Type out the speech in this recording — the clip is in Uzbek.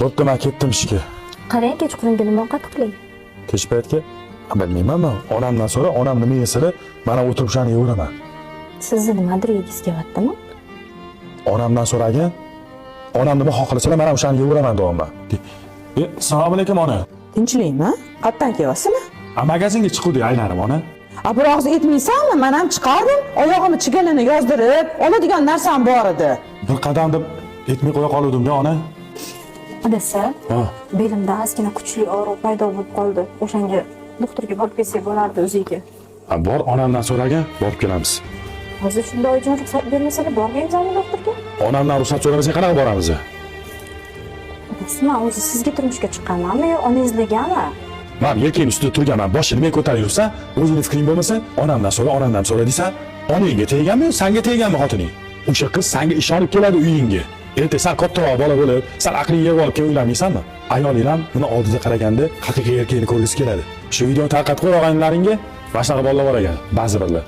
Bo'pti, man ketdim ishga. Qarang, kechqurungi nima ovqat qilay? Kech paytga? Bilmayman man. Onamdan so'ra, onam nima yesalar, mana o'tirib o'shani yeyveraman. Sizni nimadir yegisi kelyaptimi? Onamdan so'ragin. Onam nima xohlasalar, man ham o'shani yeyveraman deyapman. E, assalomu alaykum, ona. Tinchlikmi? Qayerdan kelyapsizmi? A, magazinga chiquvdik aylanib, ona. A, bir og'iz aytmaysanmi? Man ham chiqardim. Oyog'imni chigalini yozdirib, oladigan narsam bor edi. Bir qadam deb aytmay qo'ya qoluvdim-da, ona. Adasi, Ha. belimda ozgina kuchli og'riq paydo bo'lib qoldi. O'shanga doktorga borib kelsak bo'lardi o'ziga. A, bor, onamdan so'ragin, borib kelamiz. Hozir shunda oyijon ruxsat bermasalar bormaymizmi doktorga? Onamdan ruxsat so'ramasak qanaqa boramiz? Adasi, man o'zi sizga turmushga chiqqanmanmi yo onangizgami? Man yelkang ustida turganman, boshini men ko'tarib yursa, o'zingni fikring bo'lmasa, onamdan so'ra, onamdan so'ra deysan, onangga teganmi, sanga teganmi xotining? O'sha qiz sanga ishonib keladi uyingga. Erta san kattaroq bola bo'lib, san aqling yig'ib olib keyin uylanmaysanmi? Ayoling ham buni oldida qaraganda haqiqiy erkakni ko'rgisi keladi. Shu videoni tarqatib qo'y og'aynilaringga, mana shunaqa bolalar bor ekan, ba'zi birlar.